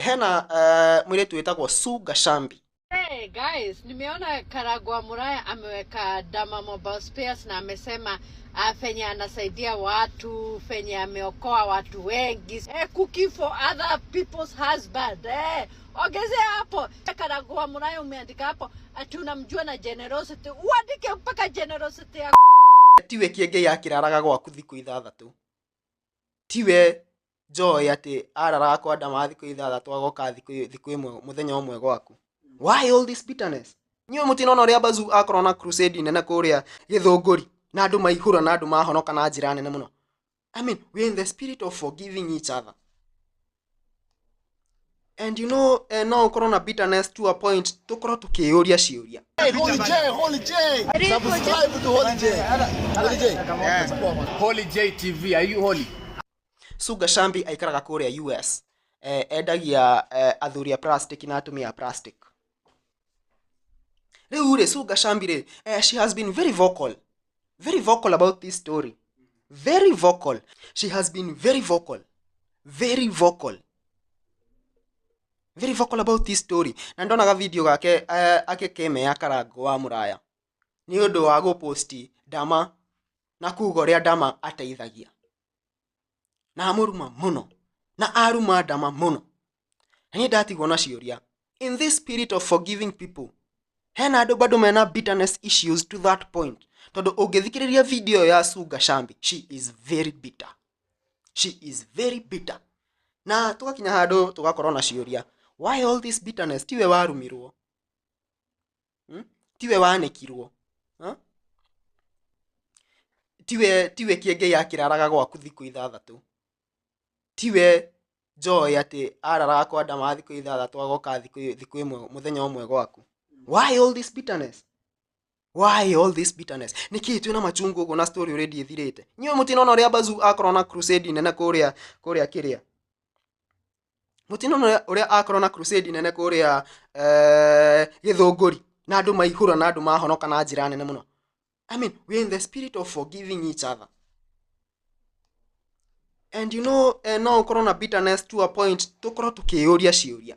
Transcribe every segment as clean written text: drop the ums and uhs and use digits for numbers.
Hena mũirĩtu wĩtagwo Sue Gacambi. Hey guys, nimeona Karagwa Muraya ameweka Dama Mobile Spares na amesema fenye anasaidia watu, fenye ameokoa watu wengi. Cooking for other people's husband. Ongezea hapo. Karagwa Muraya umeandika hapo ati unamjua na generosity. Uandike mpaka generosity ya Tiwe kĩengei akĩraraga gwaku thikũ ithathatũ. Tiwe Joy atĩ araraga kwa Dama thikũ ithathatũ agoka thikũ ĩmwe mũthenya ũmwe gwaku. Why all this bitterness? Inyuĩ mũtinona ũrĩa Bazu akorwo na crusade nene kũrĩa Gĩthũngũri na andũ maihũra na andũ mahonoka na njĩra nene mũno. I mean, we're in the spirit of forgiving each other. And you know, no ũkorwo na bitterness to a point tũkorwo tũkĩyũria ciũria. Hey, Holy J, Holy J. Subscribe to Holy J. Holy J. Yeah. Holy J TV, are you holy? Sue Gacambi aikaraga kũrĩa US. Endagia athuri a plastic na atumia a plastic. Rĩu rĩ, Sue Gacambi rĩ, she has been very vocal. Very vocal about this story. Very vocal. She has been very vocal. Very vocal. Very vocal about this story. Na ndonaga video gake agĩkĩmea Karangũ wa Mũraya nĩ ũndũ wa gũposti Dama na kuga ũrĩa Dama ateithagia. Na amũruma mũno. Na aruma Dama mũno. Na niĩ ndatigwo na ciũria. In this spirit of forgiving people, hena andũ bado mena bitterness issues to that point. Tondũ ũngĩthikĩrĩria video ya Sue Gacambi, she is very bitter. She is very bitter. Na tũgakinya handũ tũgakorwo na ciũria. Why all this bitterness? Tiwe warumirwo. Tiwe wanĩkirwo. Huh? Tiwe kĩengei akĩraraga gwaku thikũ ithathatũ. Tiwe Joy atĩ araraga kwa Dama thikũ ithathatũ agoka thikũ ĩmwe mũthenya ũmwe gwaku. Why all this bitterness? Why all this bitterness? Nĩkĩĩ twĩna machungu ũguo na story already ĩthirĩte? Inyuĩ mũtinona ũrĩa Bazu akorwo na crusade nene kũrĩa kĩrĩa. Mũtinona ũrĩa akorwo na crusade nene kũrĩa Gĩthũngũri na andũ maihũra na andũ mahonoka na njĩra nene mũno. I mean, we're in the spirit of forgiving each other. And you know, no ũkorwo na bitterness to a point tũkorwo tũkĩyũria ciũria.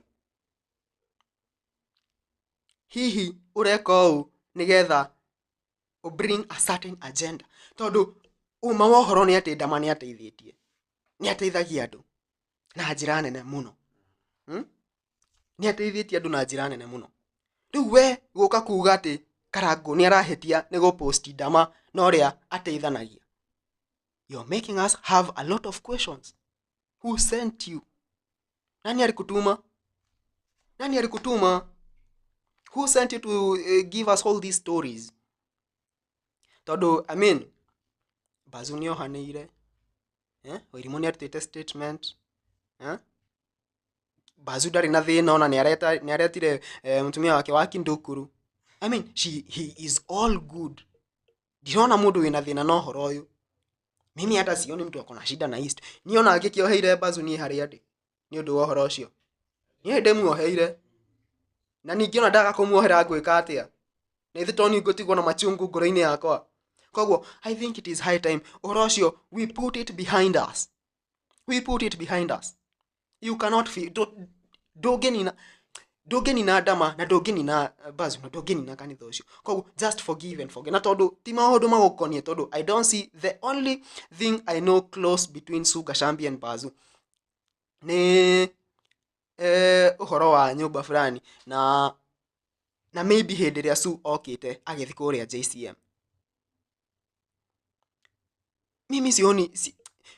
Hihi ũreka ũũ nĩgetha ũ bring a certain agenda. Tondũ ũma wa ũhoro nĩ atĩ Dama nĩ ateithĩtie. Nĩ ateithagia andũ na njĩra nene mũno. Nĩ ateithĩtie andũ na njĩra nene mũno. Rĩu we gũka kuga atĩ Karangũ nĩ arahĩtia nĩ gũposti Dama na ũrĩa ateithanagia. You're making us have a lot of questions. Who sent you? Nani alikutuma? Nani alikutuma? Who sent you to give us all these stories? Tondũ, I mean, Bazu nĩ ohanĩire. Wairimu nĩ arutĩte statement. Bazu ndarĩ na thĩna ona nĩ aretire mũtumia wake wa Kindukuru. I mean, he is all good. Ndirona mũndũ wĩna thĩna na ũhoro ũyũ. Mimi hata sioni mtu ako na shida na East. Niĩ ona ngĩkĩoheire Bazu niĩ harĩa ndĩ nĩ ũndũ wa ũhoro ũcio. Niĩ ndĩmuoheire. Na ningĩ ona ndaga kũmuohera ngwĩka atĩa? Na ithe to niĩ ngũtigwo na machungu ngoro-inĩ yakwa. Koguo, I think it is high time ũhoro ũcio we put it behind us. We put it behind us. You cannot feel ndũngĩnina Dama na ndũngĩnina Bazu na ndũngĩnina kanitha ũcio. Koguo just forgive and forget. Na tondũ ti maũndũ magũkoniĩ, tondũ I don't see the only thing I know close between Sue Gacambi and Bazu nĩ ũhoro wa nyũmba fulani na maybe hĩndĩ ĩrĩa Sue okĩte agĩthiĩ kũrĩa JCM. Mimi sioni si,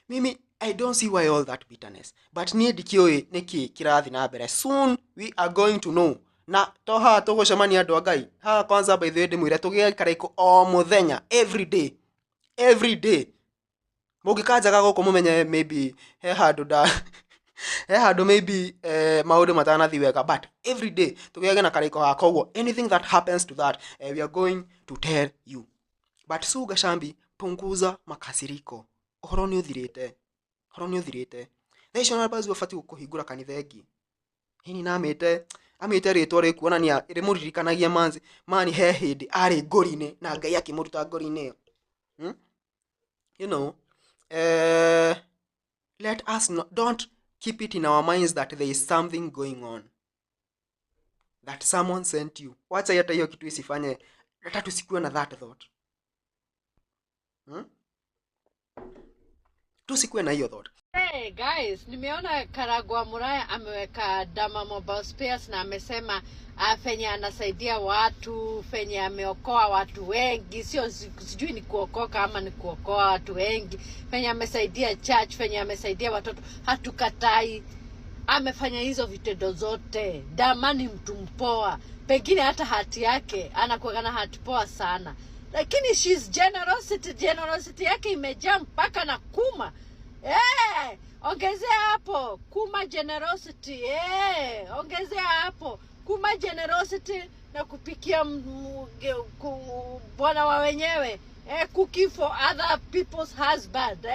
mimi I don't see why all that bitterness. But niĩ ndikĩũĩ nĩkĩ kĩrathiĩ na mbere. Soon we are going to know. Na to haha tũgũcemania andũ a Ngai. Haha kwanza by the way ndĩmwĩre tũgĩikara ikũ o mũthenya every day. Every day. Mũngĩkanjaga gũkũ mũmenye maybe he handũ nda he handũ maybe maũndũ matanathiĩ wega, but every day tũgĩage na karĩko ga koguo anything that happens to that we are going to tell you. But Sue Gacambi, punguza makasiriko. Ũhoro nĩ ũthirĩte. Ũhoro nĩ ũthirĩte. Thaa icio ona Bazu abatiĩ kũhingũra kanitha ĩngĩ. Hihi na amĩte rĩtwa rĩkuonania rĩmũririkanagia manzi mani he hĩndĩ arĩ ngori-inĩ na Ngai akĩmũruta ngori-inĩ ĩyo. You know, let us not, don't keep it in our minds that there is something going on, that someone sent you. Wacha hata hiyo kitu isifanye hata tusikuwe na that thought. Tusikuwe na hiyo thought. Hey guys, nimeona Karagwa Muraya ameweka Dama Mobile Spares na amesema fenye anasaidia watu, fenye ameokoa watu wengi, sio sijui ni kuokoka ama ni kuokoa watu wengi, fenye amesaidia church, fenye amesaidia watoto, hatukatai. Amefanya hizo vitendo zote. Dama ni mtu mpoa, pengine hata hati yake anakuwa na hati poa sana, lakini she's generosity, generosity yake imejaa mpaka na kuma. Ongezea hapo kuma generosity. Ongezea hapo kuma generosity na kupikia bwana wa wenyewe. Cooking for other people's husband.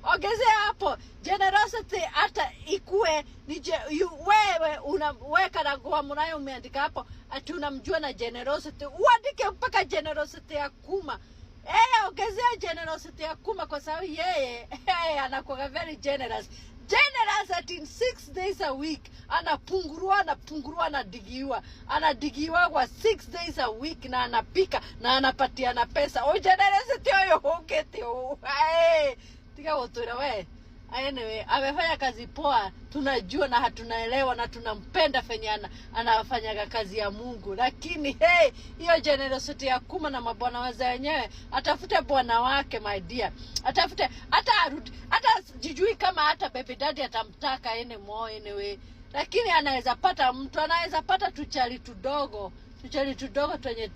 Ongezea hapo generosity, hata ikue ni wewe unaweka na kwa Muraya umeandika hapo ati unamjua na generosity, uandike mpaka generosity ya kuma. Ongezea generosity ya kuma kwa sababu yeye anakuwa very generous. Generous at in 6 days a week anapungurua, anadigiwa. Anadigiwa kwa 6 days a week na anapika na anapatiana pesa. O generosity oyo hokete o. Tiga wotura we. Anyway, amefanya kazi poa, tunajua na hatunaelewa na tunampenda fenye anafanyaga kazi ya Mungu. Lakini hey, hiyo generosity ya kuma na mabwana waza wenyewe, atafute bwana wake my dear. Atafute hata arudi, hata sijui kama hata baby daddy atamtaka anymore anyway. Lakini anaweza pata mtu, anaweza pata tuchali tudogo. Tuchali tudogo twenye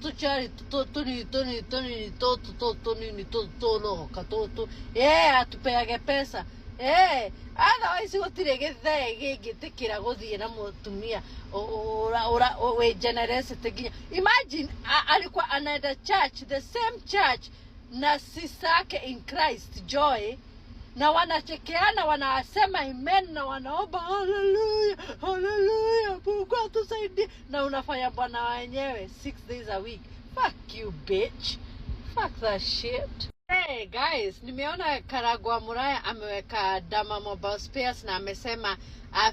tuchali tuni tuni tuni to to to nini to to lo katoto atupeage pesa otherwise gutire githee gingĩtĩkĩra gũthiĩ na mũtumia ura we generosity nginya. Imagine alikuwa anaenda church, the same church na sister yake in Christ Joy, na wanachekeana, wanasema amen na wanaomba haleluya haleluya, Mungu atusaidie, na unafanya bwana wenyewe 6 days a week. Fuck you bitch, fuck that shit. Hey guys, nimeona Karagwa Muraya ameweka Dama Mobile Spares na amesema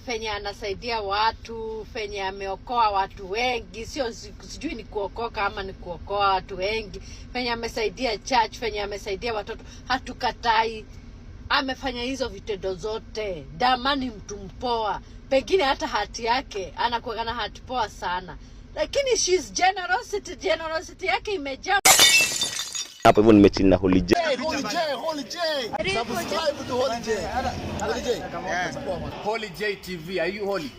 fenye anasaidia watu, fenye ameokoa watu wengi, sio sijui ni kuokoka ama ni kuokoa watu wengi, fenye amesaidia church, fenye amesaidia watoto, hatukatai. Amefanya hizo vitendo zote. Dama ni mtu mpoa, pengine hata hati yake anakuwa na hati poa sana, lakini she's generosity, generosity yake imejaa hapo hivyo. Nimechill na Holy J. Holy J, Holy J. Subscribe to Holy J. Holy J. Holy J TV, are you holy?